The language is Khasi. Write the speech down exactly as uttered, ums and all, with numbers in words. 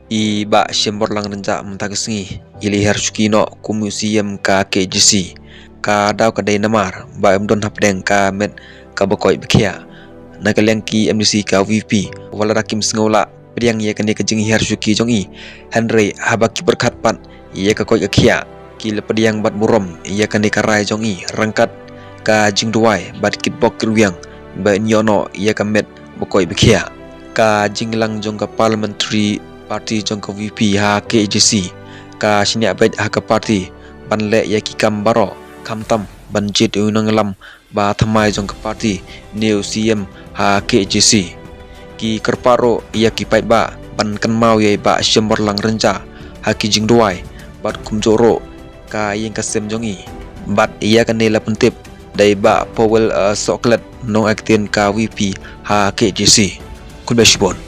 I Bah Shemborlang Rynjah mynta ka sngi i la hiar shuki noh kum u C E M ka K H A D C. Ka daw ka dei namar ba im don hapdeng ka met kaba koit ba khiah. Na ka liang ki M D C ka V P wat la da kim sngewlah pdiang ïa kane ka jinghiar shuki jong i, hynrei haba ki pyrkhat pat ïa ka koit ka khiah, ki la pdiang bad burom ïa kane ka rai jong i ryngkat ka jingduwai bad kitbok kitrwiang ba in ïoh noh ïa ka met ba koit ba khiah. Ka jingïalang jong ka Parliamentary Party jong ka V P ha K H A D C ka shaniah beit ha ka party ban leh ïa ki kam baroh, khamtam ban jied u nongïalam ba thymmai jong ka party ne u C E M ha K H A D C. Ki kyrpad ruh ïa ki paidbah ban kynmaw ïa i Bah Shemborlang Rynjah ha ki jingduwai bad kumjuh ruh ka ïing ka sem jong i. Bad ïa kane la pyntip da i Bah Powell, eh, Sohkhlet, nongai ktien ka V P ha K H A D C. Khublei shibun.